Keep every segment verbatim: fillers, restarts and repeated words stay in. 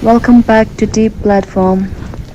Welcome back to Deep Platform.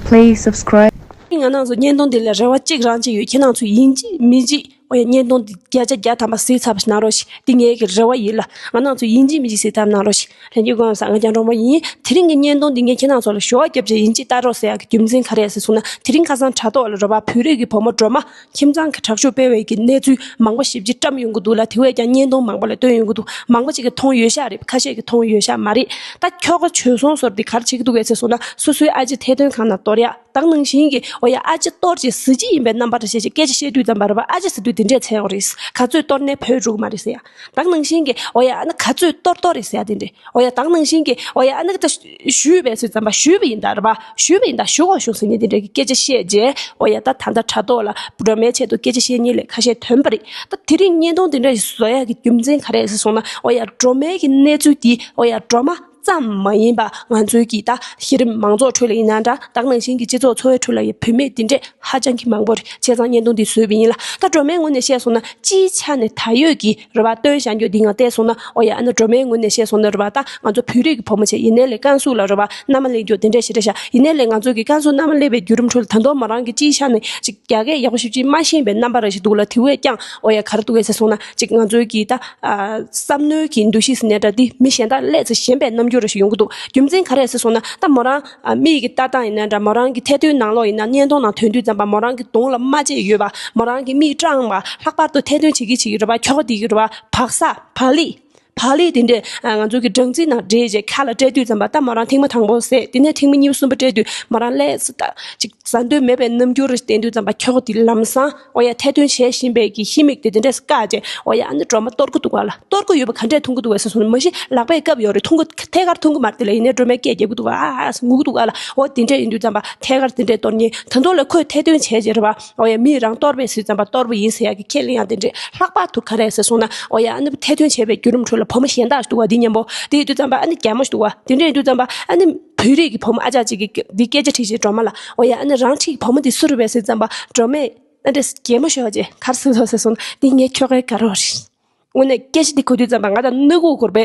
Please subscribe. ང་རང་ཚོ་བརྙན་ཐུང་འདི་ལ་རེ་བ་གཅིག་རང་གཅིག་ཡོད། ཁྱེད་རང་ཚོ་ཡིན་གཅིག་མིན་གཅིག་ཨོ་ཡ་བརྙན་ཐུང་འདི་བརྒྱ་ཆ་བརྒྱ་ཐམ་པ་གཟིགས་ཚར་བ་ཞིག་གནང་རོགས་ཞིག་འདི་ངའི་གི་རེ་བ་ཡིན་ལ། ང་རང་ཚོ་ཡིན་གཅིག་མིན་གཅིག་གཟིགས་ཚར་གནང་རོགས་ཞིག་ལྷན་རྒྱས་སྐུ་ཁམས་བཟང་། ང་རྒྱལ་སྒྲོལ་མ་ཡིན། དེ་རིང་གི་བརྙན་ཐུང་འདི་ངས་ཁྱེད་རང་ཚོ་ལ་ཞུ་བ་བརྒྱབ་བྱས་ཡིན་གཅིག་ལྟ་རོགས་ཟེར་ཡག་གི་རྒྱུ་མཚན་ག་རེ་ཟེར་སོང་ན། དེ་རིང་ཁ་སང་དྲ་ཐོག་ལ་རེད་པ། བོད་རིགས་ཀྱི་བུ་མོ་སྒྲོལ་མ་ཁྱིམ་ཚང་གི་དྲག་ཤུགས་སྤེལ་བའི་གི་གནས་ཚུལ་མང་པོ་ཞེ་པོ་ཅིག་བཀྲམ་ཡོང་གི་འདུག་ལ། དེ་བས་ཀྱང་བརྙན་ཐུང་མང་པོ་ལ་བཏོན་ཡོང་གི་འདུག་མང་པོ་ཅིག་གིས་མཐོང་ཡོད་ཤག་རེད། ཁ་ཤས་ཀྱིས་མཐོང་ཡོད་ཤག་མ་རེད། ད་ཁྱོ་ག་བྱོལ་སོང་ཟེར་དེ་ག་རེ་བྱེད་ཀྱི་འདུག་གས་ཟེར་སོང་ན། སོ་སོའི་ཨ་ཅེ་ཐལ་འདོན་ཁང་ནང་གཏོར་ཡག་ད་ག་ནང་བཞིན་གྱི་ཨོ་ཡ་ཨ་ཅེ་གཏོར་བྱས་གཟི་བརྗིད་ཡིན་པའི་རྣམ་པ་རེ་བྱས་བྱས་སྐད་ཆ་བཤད་དུས་ཙམ་པ་རེད་པ། ཨ་ཅེ་ཟེར་དུས་དེ་འདྲས་འཚོལ་ཡོང་རེད། ག་ཚོད་གཏོར་ནའི་བོད་འགྲོ་གི་མ་རེད་ཟེར་ཡ། ད་ག་ནང་བཞིན་གྱི་ཨོ་ཡ་ཨ་ནི་ག་ཚོད་གཏོར་གཏོར་རེད་ཟེར་ཡ་དེ་འདྲས། ཨོ་ཡ་ད་ག་ནང་བཞིན་གྱི་ཨོ་ཡ་ཨ་ནི་ད་ཞུས་པས་ཟེར་ཙམ་པ་ཞུས་པ་ཡིན་ད་རེད་པ། ཞུས་པ་ཡིན་ད་ཞུ་དགོས་བྱུང་ཟེར་ནས་དེ་འདྲས་ཀྱི་སྐད་ཆ་བཤད་རྗེས་ཨོ་ཡ་ད་ད་ལྟ་དྲ་ཐོག་ལ་སྒྲོལ་མའི་ཆེད་དུ་སྐད་ཆ་བཤད་མཁན་ལས་ཁ་ཤས་ཐོན་པ་རེད། ད་དེ་རིང་བརྙན་ཐུང་དེ་འདྲ་ཞིག་བཟོ་ཡག་གི་རྒྱུ་མཚན་ག་རེ་ཟེར་སོང་ན། ཨོ་ཡ་སྒྲོལ་མའི་གི་གནས་ཚུལ་དེ་ཨོ་ཡ་སྒྲོལ་མ་ཙམ་མ་ཡིན་པ་ང་ཚོའི་གི་ད་གཞི་རིམ་མང་ཚོགས་ཁྲོད་ལ་ཡིན་ན་འདྲ། ད་ག་ནང་བཞིན་གྱི་སྤྱི་ཚོགས་འཚོ་བའི་ཁྲོད་ལ་ཡང་བུད་མེད་དེ་འདྲས་ཧ་ཅང་གི་མང་པོ་རེད། བྱས་ཙང་བརྙན་ཐུང་འདི་བཟོས་པ་ཡིན་ལ། ད་སྒྲོལ་མའི་ངོས་ནས་བཤད་སོང་ན་སྤྱིའི་ཆ་ནས་ད་ཡོད་ཀྱི་རེད་པ། སྟོན་བཞག་རྒྱུ་འདི་ང་བལྟས་སོང་ན་ཨོ་ཡ་ཨ་ནི་སྒྲོལ་མའི་ངོས་ནས་བཤད་སོང་ན་རེད་པ། ད་ང་ཚོ་བོད་རིགས་ཀྱི་བུ་མོ་བྱས་ཡིན་ནའི་ལས་ཀན་སུའུ་ལ་རེད་པ་མནའ་མ་སླེབས་རྒྱུ་དེ་འདྲས་ཞེ་དྲག་བཞག་ཡིན་ནའི་ལས་ང་ཚོ་གི་ཀན་སུའུ་མནའ་མ་སླེབས་པའི་བརྒྱུད་རིམ་ཁྲོད་ལ་ད་དུང་མོ་རང་གི་སྤྱིའི་ཆ་ནས་ཅིག་རྒྱ་སྐད་ཡག་པོ་ཞེ་པོ་ཅིག་མ་ཤེས་པའི་རྣམ་པ་རེ་ཞིག་འདུག་ལ། དེ་བས་ཀྱང་ཨོ་ཡ་ག་རེ་འདུག་གས་ཟེར་སོང་ན་ཅིག་ང་ཚོའི་གི་ད་ཨ་བསམ་མནོའི་གི་འདུ་ཤེས་ཟེར་ནའི་འདྲ། འདི་མི་གཞན་དག་ལས་ཚེ་ཞན་པའི་རྣམ་འགྱུར་རེ་ཞིག་ཡོང་གི་འདུག་རྒྱུ་མཚན་ག་རེ་ཟེར་སོང་ན་ད་མོ་རང་ཨ་མིག་གི་ལྟ་སྟངས་ཡིན་ན་འདྲ། མོ་རང་གི་ཐལ་འདོན་ནང་ལོགས་ཡིན་ན་བརྙན་ཐུང་ནང་ཐོན་དུས་ཙམ་པ་མོ་རང་གི་གདོང་ལ་རྨ་བྱས་ཡོད་པ། མོ་རང་གི་མིག་སྐྲངས་པ། ལྷག་པར་དུ་ཐལ་འདོན་བྱེད་ཀྱི་བྱེད་ཀྱི་རེད་པ། ཁྱོ་ག་འདི་གི་རེད་པ། བག་ས་བག་ལེབ། བག་ལེབ་དེ་འདྲས་ཨ་ང་ཚོ་གི་སྦྲང་རྩི་ནང་འདྲེས་བྱས་ཁ་ལ་སྤྲད་དུས་ཙམ་པ་ད་མོ་རང་ཐེངས་མ་དང་པོ་བཟས། དེ་ནས་ཐེངས་མ་གཉིས་པ་གསུམ་པ་སྤྲད་དུས་མོ་རང་ལས་ད་ཅིག་ཟ་འདོད་མེད་པའི་རྣམ་འགྱུར་རེ་བསྟན་དུས་ཙམ་པ་ཁྱོ་ག་དེ་ལམ་སང་ཨོ་ཡ་ཐལ་འདོན་བྱས་བཞིན་པའི་གི་ཤི་མིག་དེ་དེ་འདྲས་བཀག་བྱས་ཨོ་ཡ་ཨ་ནི་སྒྲོལ་མ་གཏོར་གི་འདུག་ག་ལ། གཏོར་གི་ཡོད་པ་ག་འདྲས་མཐོང་གི་འདུག་ག་ཟེར་སོང་ན་མ་གཞི་ལག་པས་བཀབ་ཡོད་རེད། མཐོང་གི་ཐད་ཀར་མཐོང་གི་མ་རེད། དེ་ལ་ཡིན་ནའི་སྒྲོལ་མས་སྐད་རྒྱག་གི་འདུག་ག་ཨ་ཨ་ངུ་གི་འདུག་ག་ལ། ཨོ་དེ་འདྲས་ཡིན་དུས་ཙམ་པ་ཐད་ཀར་དེ་འདྲས་གཏོར་མཁན་ད་དུང་ལ་ཁོས་ཐལ་འདོན་བྱས་བྱས་རེད་པ། ཨོ་ཡ་མིས་རང་གཏོར་བས་ཟེར་ཙམ་པ་གཏོར་པ་ཡིན་ཟེར་ཡག་གི་ཁས་ལེན་ཡག་དེ་འདྲས། ལྷག་པར་དུ་ག་རེ་ཟེར་སོང་ན་ཨོ་ཡ་ཨ་ནི་ཐལ་འདོན་བྱས་པའི་བརྒྱུད་རིམ་ཁྲོད་ལ་བུ་མོ་གཞན་དག་ཞིག་འདུག་ག་འདི་མཉམ་པོ་དེ་ཡིན་དུས་ཙམ་པ་ཨ་ནི་རྒྱ་མོ་ཞིག་འདུག་ག་དེ་འདྲས་ཡིན་དུས་ཙམ་པ་ཨ་ནི་བོད་རིགས་ཀྱི་བུ་མོ་ཨ་ཅག་ཅིག་གིས་འདི་སྐད་ཆ་དྲིས་བྱས་སྒྲོལ་མ་ལ་ཨོ་ཡ་ཨ་ནི་རང་འཁྲིས་ཀྱི་བུ་མོ་འདི་སུ་རེད་པས་ཟེར་ཙམ་པ་སྒྲོལ་མས་ཨ་འདྲས་གད་མོ་ཤོར་བྱས་ག་རེ་ཟེར་སོང་ཟེར་སོང་ན་འདི་ངའི་ཁྱོ་གའི་དགའ་རོགས་རེད། དངོས་གནས་སྐད་ཆ་འདི་གོ་དུས་ཙམ་པ་ང་དང་སྣ་ཁུག་འཁོར་པའི་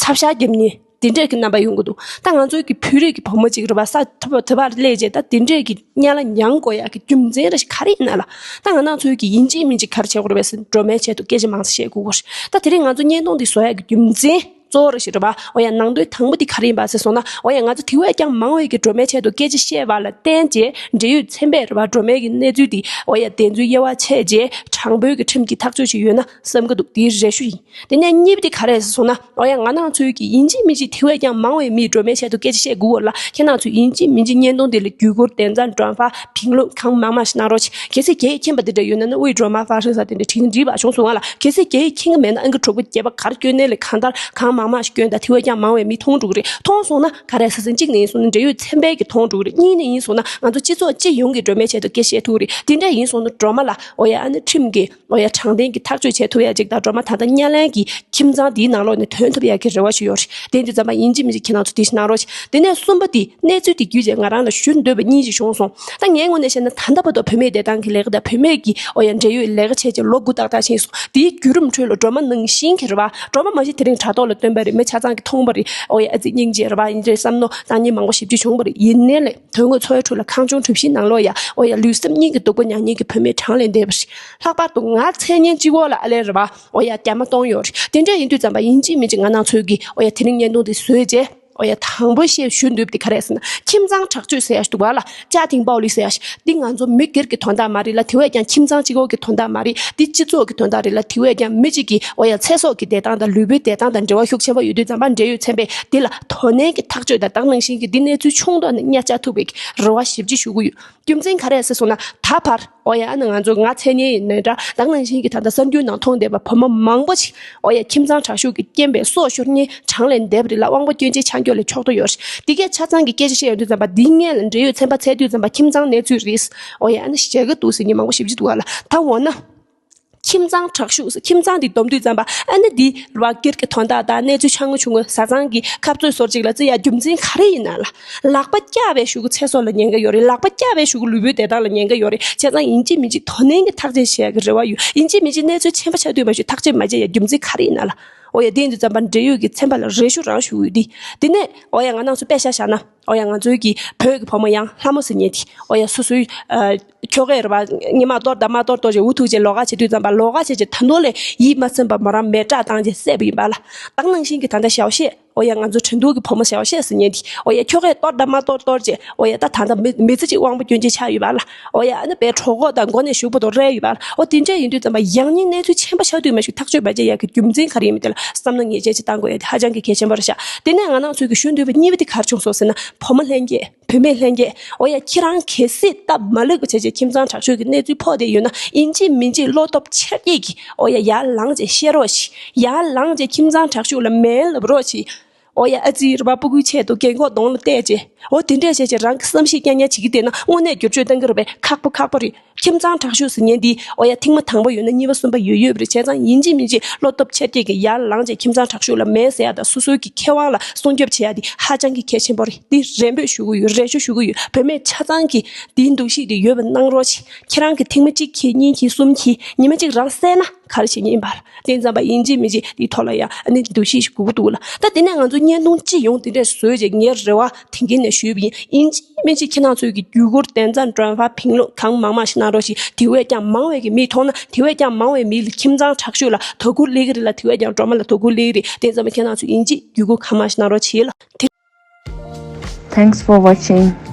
ཚབ་ཤ་རྒྱབ་ནས་དེ་འདྲས་ཀྱི་རྣམ་པ་ཡོང་གི་འདུག་ད་ང་ཚོའི་གི་བོད་རིགས་ཀྱི་བུ་མོ་ཅིག་རེད་པ། ས་ཐོབ་ཐོབ་པར་སླེབས་རྗེས་ད་དེ་འདྲས་ཀྱི་གཉའ་ལ་མྱང་དགོས་ཡག་གི་རྒྱུ་མཚན་ར་ཞིག་ག་རེ་ཡིན་ན་ལ། ད་ང་རང་ཚོའི་གི་ཡིན་གཅིག་མིན་གཅིག་ག་རེ་བྱེད་དགོས་རེད་པས་ཟེར་སྒྲོལ་མའི་ཆེད་དུ་སྐད་ཆ་མང་ཙམ་བཤད་དགོས་གོ་རེད། ད་དེ་རིང་ང་ཚོ་བརྙན་ཐུང་འདི་བཟོ་ཡག་གི་རྒྱུ་མཚན་གཙོ་བོ་ར་ཞིག་རེད་པ། ཨོ་ཡ་ནང་དོན་དང་པོ་འདི་ག་རེ་ཡིན་པ་ཟེར་སོང་ན་ཨོ་ཡ་ང་ཚོ་དེ་བས་ཀྱང་མང་བས་ཀྱི་སྒྲོལ་མའི་ཆེད་དུ་སྐད་ཆ་བཤད་པ་ལ་བརྟེན་བྱས་འབྲེལ་ཡོད་ཚན་པས་རེད་པ། སྒྲོལ་མའི་གི་གནས་ཚུལ་འདི་ཨོ་ཡ་བདེན་རྫུན་དབྱེ་བ་ཕྱེ་རྗེས་དྲང་པོའི་གི་ཁྲིམས་ཀྱི་ཐག་གཅོད་ཅིག་ཡོད་ན་བསམ་གི་འདུག་དེའི་རེ་ཞུ་ཡིན། དེ་ནས་གཉིས་པ་དེ་ག་རེ་རེད་ཟེར་སོང་ན། ཨོ་ཡ་ང་རང་ཚོའི་གི་ཡིན་གཅིག་མིན་གཅིག་དེ་བས་ཀྱང་མང་བའི་མིས་སྒྲོལ་མའི་ཆེད་དུ་སྐད་ཆ་བཤད་དགོས་ཡོད་ལ། ཁྱེད་རང་ཚོས་ཡིན་གཅིག་མིན་གཅིག་བརྙན་ཐུང་དེ་ལ་བརྒྱུད་སྐུར་དན་རྩ་འགྲམ་པ་评论གང་མང་མང་ཞིག་གནང་རོགས་བྱེད། གལ་སྲིད་རྒྱ་ཡིག་མཁྱེན་པ་དེ་འདྲ་ཡོད་ན་ནི་དབུས་སྒྲོལ་མ་ཧྥ་ཧྲི་ས་དེ་འདྲ་བྲིས་ན་འགྲིག་པ་བྱུང་སོང་ང་ལ། གལ་སྲིད་རྒྱ་ཡིག་མཁྱེན་གི་མེད་ན་ཨང་ཀི་དྲུག་པ་བརྒྱད་པ་ག་རེ་སྐྱོན་ནའི་ལས་གང་ལྟར་གང་མང་མང་ཞིག་སྐྱོན་དང་དེ་བས་ཀྱང་མང་བའི་མིས་མཐོང་འགྲོ་གི་རེད། མཐོང་སོང་ན་ག་རེ་ཟེར་ཟིན་གཅིག་ནས་ཡིན་སོང་ན་འབྲེལ་ཡོད་ཚན་པའི་གི་མཐོང་འགྲོ་གི་རེད། གཉིས་ནས་ཡིན་སོང་ན་ང་ཚོ་སྤྱི་ཚོགས་སྤྱི་ཡོངས་ཀྱི་སྒྲོལ་མའི་ཆེད་དུ་སྐད་ཆ་བཤད་ཐུབ་ཀྱི་རེད། དེ་འདྲ་ཡིན་སོང་ན་སྒྲོལ་མ་ལ་ཨོ་ཡ་ཨ་ནི་ཁྲིམས་ཀྱི་ཨོ་ཡ་དྲང་བདེན་གྱི་ཐག་གཅོད་བྱེད་ཐུབ་ཡ་ཅིག་དང་སྒྲོལ་མ་ད་ལྟ་དམྱལ་བའི་གི་ཁྱིམ་ཚང་འདིའི་ནང་ལོགས་ནས་ཐོན་ཐུབ་ཡ་གི་རེ་བ་ཞིག་ཡོད་རེད། དེ་ཡིན་དུས་ཙམ་པ་ཡིན་གཅིག་མིན་གཅིག་ཁྱེད་རང་ཚོ་དེ་ཞིག་གནང་རོགས་ཞེས། དེ་ནས་གསུམ་པ་དེ་གནས་ཚུལ་དེ་བརྒྱུད་བྱས་ང་རང་ལ་ཞུ་འདོད་པ་གཉིས་ཤིག་བྱུང་སོང་། ད་ངའི་ངོས་ནས་བཤད་ན་ད་ལྟ་བར་དུ་བུད་མེད་བདེ་ཐང་གི་ལས་ཀ་དང་བུད་མེད་ཀྱི་ཨོ་ཡ་འབྲེལ་ཡོད་ལས་ཀ་བྱས་རྗེས་ལོ་དགུ་ཏག་ཏག་ཕྱིན་སོང་། དེའི་བརྒྱུད་རིམ་ཁྲོད་ལ་སྒྲོལ་མ་ནང་བཞིན་གྱི་རེད་པ། སྒྲོལ་མ་མ་གཞི་དེ་རིང་དྲ་ཐོག་ལ་བཏོན་པ་རེད། མི་ཆ་ཚང་གིས་མཐོང་བ་རེད། ཨོ་ཡ་ཨ་ཙི་སྙིང་རྗེ་རེད་པ། ཡིན་གྱི་རེད་བསམ་མནོ་བཏང་མཁན་མང་པོ་ཞེ་པོ་ཅིག་བྱུང་བ་རེད། ཡིན་ནའི་ལས་དོན་དངོས་འཚོ་བའི་ཁྲོད་ལ་ཁང་ཆུང་གྲུ་བཞིའི་ནང་ལོགས་ཡ་ཨོ་ཡ་ལུས་སེམས་གཉིས་ཀྱི་སྡུག་པོ་མྱངས་མཁན་གྱི་བུད་མེད་གྲངས་ལས་འདས་པ་རེད། ལྷག་པར་དུ་ང་འཚོལ་མཁན་གཅིག་པོ་ལ་ཨ་ལས་རེད་པ། ཨོ་ཡ་རྒྱ་མ་གཏོང་ཡོད་རེད། དེ་འདྲ་ཡིན་དུས་ཙམ་པ་ཡིན་གཅིག་མིན་གཅིག་ང་རང་ཚོའི་གི་ཨོ་ཡ་དེ་རིང་བརྙན་ཐུང་དེ་བཟོས་རྗེས་ཨོ་ཡ་དང་པོ་བཤད་ཞུ་འདོད་པ་དེ་ག་རེ་ཟེར་ན། ཁྱིམ་ཚང་དྲག་སྤྱོད་ཟེར་ཡ་ཞིག་འདུག་ག་ལ། ཅ་ཐིང་པའོ་ལི་ཟེར་ཡ་ཞིག་འདི་ང་ཚོ་མི་སྒེར་གྱི་དོན་དག་མ་རེད་ལ། དེ་བས་ཀྱང་ཁྱིམ་ཚང་གཅིག་པོ་གི་དོན་དག་མ་རེད། འདི་སྤྱི་ཚོགས་ཀྱི་དོན་དག་རེད་ལ། དེ་བས་ཀྱང་མི་གཅིག་གི་ཨོ་ཡ་ཚེ་སྲོག་གི་བདེ་ཐང་དང་ལུས་པོའི་བདེ་ཐང་དང་འབྲེལ་བ་ཤུགས་ཆེན་པོ་ཡོད་དུས་ཙམ་པ་འབྲེལ་ཡོད་ཚན་པས་འདི་ལ་དོ་ནན་གྱི་ཐག་གཅོད་དང་དེ་ནང་བཞིན་གྱི་འདི་གནས་ཚུལ་ཆུང་མདོག་ནས་གཉའ་བཅག་ཐུབ་པའི་རེ་བ་ཞེ་པོ་ཅིག་ཞུ་གི་ཡོད། རྒྱུ་མཚན་ག་རེ་ཟེར་སོང་ན། ད་བར་ཨོ་ཡ་ཨ་ནི་ང་ཚོ་ང་འཚོལ་མཁན་ཡིན་ནའི་འདྲ། དེ་ནང་བཞིན་གྱི་ད་ལྟ་གསར་འགྱུར་ནང་མཐོང་བསྡད་པ་བུ་མོ་མང་པོ་ཞིག་ཨོ་ཡ་ཁྱིམ་ཚང་དྲག་ཤུགས་ཀྱི་རྐྱེན་པས་སྲོག་ཤོར་མཁན་གྲངས་ལས་འདས་པ་རེད་ལ། དབང་པོ་སྐྱོན་ཅན་ཆ་འཇོག་ལས་ཆོག་ཏུ་ཡོད་རེད། དེ་གས་ཆ་ཚང་གི་སྐད་ཆ་བཤད་ཡོང་དུས་ཙམ་པ་འདི་སྔོན་ལ་འབྲེལ་ཡོད་ཚན་པ་འཚོལ་དུས་ཙམ་པ་ཁྱིམ་ཚང་གནས་ཚུལ་རེད། ཨོ་ཡ་ཨ་ནི་ཞེ་གི་འདུག་ཟེར་མཁན་མང་པོ་ཞེ་པོ་ཅིག་འདུག་ག་ལ། ད་འོ་ན། ཁྱིམ་ཚང་དྲག་ཤུགས་ཟེར་ཁྱིམ་ཚང་འདི་སྡོམ་དུས་ཙམ་པ་ཨ་ནི་འདི་ར་སྒེར་གྱི་དོན་དག་དང་གནས་ཚུལ་ཆུང་ངུ་ཆུང་ངུ་བཟའ་ཚང་གི་ཁ་རྩོད་སོར་ཅིག་ལ་བརྩི་ཡ་རྒྱུ་མཚན་ག་རེ་ཡིན་ན་ལ། ལག་པ་བཀྱག་པའི་གཞུག་གུ་ཚེ་སྲོག་ལ་ཉེན་ཁ་ཡོད་རེད། ལག་པ་བཀྱག་པའི་གཞུག་གུ་ལུས་པོའི་བདེ་ཐང་ལ་ཉེན་ཁ་ཡོད་རེད། བྱས་ཙང་ཡིན་གཅིག་མིན་གཅིག་དོ་ནན་གྱི་ཐག་གཅོད་བྱེད་ཡ་གི་རེ་བ་ཡོད། ཡིན་གཅིག་མིན་གཅིག་གནས་ཚུལ་ཆེན་པོ་ཆགས་དུས་མ་གཞི་ཐག་གཅོད་མ་བྱེད་ཡ་རྒྱུ་མཚན་ག་རེ་ཡིན་ན་ལ། ཨོ་ཡ་དེ་ཡིན་དུས་ཙམ་པ་འབྲེལ་ཡོད་ཀྱི་ཚན་པ་ལ་རེ་ཞུ་རང་ཞུ་གི་ཡོད་དེ། དེ་ནས་ཨོ་ཡ་ང་རང་ཚོ་དཔེ་ཆ་བཞག་ན། ཨོ་ཡ་ང་ཚོའི་གི་བོད་ཀྱི་བུ་མོ་ཡང་ལྷ་མོ་ཟེར་མཁན་དེ། ཨོ་ཡ་སོ་སོའི་ཨ་ཁྱོ་གས་རེད་པ། སྔོན་མ་གཏོར་དང་མ་གཏོར་གཏོར་བྱས་འུ་ཐུག་བྱས་ལོགས་ཀ་བྱེད་དུས་ཙམ་པ་ལོགས་ཀ་བྱས་བྱས་ད་དུང་ལས་ཡིད་མ་ཚིམ་པ་མོ་རང་མེ་སྲེག་བཏང་བྱས་བསད་པ་ཡིན་པ་ལ། ད་ག་ནང་བཞིན་གྱི་ད་ལྟ་ཞའོ་ཤེས། ཨོ་ཡ་ང་ཚོ་ཁྲིན་ཏུའུ་གི་བུ་མོ་ཞའོ་ཤེས་ཟེར་མཁན་དེ། ཨོ་ཡ་ཁྱོ་གས་གཏོར་དང་མ་གཏོར་གཏོར་བྱས། ཨོ་ཡ་ད་ད་ལྟ་མི་མི་ཚེ་གཅིག་དབང་པོ་སྐྱོན་ཅན་ཆགས་ཡོད་པ་ལ། ཨོ་ཡ་ཨ་ནི་དཔེ་གྲོད་ཁོག་དང་མགོ་ནས་གཞུག་བར་དུ་རལ་ཡོད་པ་ལ། ཨོ་དེ་འདྲ་ཡིན་དུས་ཙམ་པ་ཡང་སྙིང་གནས་ཚུལ་ཆེན་པོ་ཆགས་དུས་མ་ཞུ་ཐག་གཅོད་བྱ་བྱེད་ཡག་གི་རྒྱུ་མཚན་ག་རེ་ཡིན་མིན་དེ་ལ་བསམ་བློ་ངེས་ཅན་ཅིག་བཏང་དགོས་ཡ་དེ་ཧ་ཅང་གི་གལ་ཆེན་པོ་རེད་ཤག་དེ་ནས་ང་རང་ཚོའི་གི་ཞུ་འདོད་པ་གཉིས་པ་དེ་ག་རེ་བྱུང་སོང་ཟེར་ན། བུ་མོ་ལྷན་རྒྱས། བུད་མེད་ལྷན་རྒྱས། ཨོ་ཡ་ཁྱེད་རང་གལ་སྲིད་སྟབས་མ་ལེགས་པ་བྱས་བྱས་ཁྱིམ་ཚང་དྲག་ཤོས་ཀྱི་གནས་ཚུལ་ཕོག་བསྡད་ཡོད་ན་ཡིན་གཅིག་མིན་གཅིག་བློ་སྟོབས་ཆེར་སྐྱེད་ཀྱིས་ཨོ་ཡ་ཡར་ལངས་བྱས་བཤད་རོགས་གྱིས། ཡར་ལངས་བྱས་ཁྱིམ་ཚང་དྲག་ཤོས་ལ་མེད་ལབ་རོགས་གྱིས། ཨོ་ཡ་ཨ་ཙི་རེད་པ། སྤུ་གུའི་ཆེད་དུ་རྒན་གོག་གདོང་ལ་བལྟས་བྱས། ཨོ་དེ་འདྲས་བྱས་བྱས་རང་གི་བསམ་ཤེས་རྐྱང་རྐྱང་བྱེད་ཀྱི་བསྡད་ན་དངོས་གནས་བསྒྱུར་བཅོས་གཏང་གི་རེད་པས། ཁག་པོ་ཁག་པོ་རེད། ཁྱིམ་ཚང་དྲག་ཤོས་ཟེར་མཁན་འདི་ཨོ་ཡ་ཐེངས་མ་དང་པོ་ཡོད་ན་གཉིས་པ་གསུམ་པ་ཡོད་ཡོད་རེད། བྱས་ཙང་ཡིན་གཅིག་མིན་གཅིག་བློ་སྟོབས་ཆེར་སྐྱེད་ཀྱིས་ཡར་ལངས་བྱས་ཁྱིམ་ཚང་དྲག་ཤོས་ལ་མེད་ཟེར་ཡ་དང་སོ་སོའི་གི་ཁེ་དབང་ལ་སྲུང་སྐྱོབ་བྱེད་ཡ་འདི་ཧ་ཅང་གི་གལ་ཆེན་པོ་རེད། འདི་རེ་འབོད་ཞུ་གི་ཡོད། རེ་ཞུ་ཞུ་གི་ཡོད། བུད་མེད་ཆ་ཚང་གིས་འདིའི་འདུ་ཤེས་འདི་ཡོད་པ་གནང་རོགས་གྱིས། ཁྱེད་རང་གིས་ཐེངས་མ་གཅིག་གིས་གཉིས་གིས་གསུམ་གིས་ཉི་མ་གཅིག་རང་བསད་ན་ག་རེ་བྱེད་ཀྱི་ཡིན་པ་རེད། དེ་ཙམ་པ་ཡིན་གཅིག་མིན་གཅིག་འདིའི་ཐོག་ལ་ཡ་ཨ་ནི་འདུ་ཤེས་ཞིག་དགོས་ཀྱི་འདུག་ལ། ད་དེ་ནས་ང་ཚོ་བརྙན་ཐུང་ཅི་ཡོང་དེ་འདྲས་བཟོས་རྗེས་ངའི་རེ་བ་དེ་གིན་ནས་ཞུས་པ་ཡིན། ཡིན་གཅིག་མིན་གཅིག་ཁྱེད་རང་ཚོའི་གི་བརྒྱུད་སྐུར་点赞转发评论གང་མང་མང་ཞིག་གནང་རོགས་ཞེས། དེ་བས་ཀྱང་མང་བའི་གི་མི་མཐོང་ན་དེ་བས་ཀྱང་མང་བའི་མི་ལ་ཁྱིམ་ཚང་དྲག་ཤོས་ལ་དོ་ཁུར་སླེབས་ཀྱི་རེད་ལ། དེ་བས་ཀྱང་སྒྲོལ་མ་ལ་དོ་ཁུར་སླེབས་ཀྱི་རེད། དེ་ཙམ་པ་ཁྱེད་རང་ཚོ་ཡིན་གཅིག་བརྒྱུད་སྐུར་གང་མང་ཞིག་གནང་རོགས་བྱེད་ལ། དེ། Thanks for watching.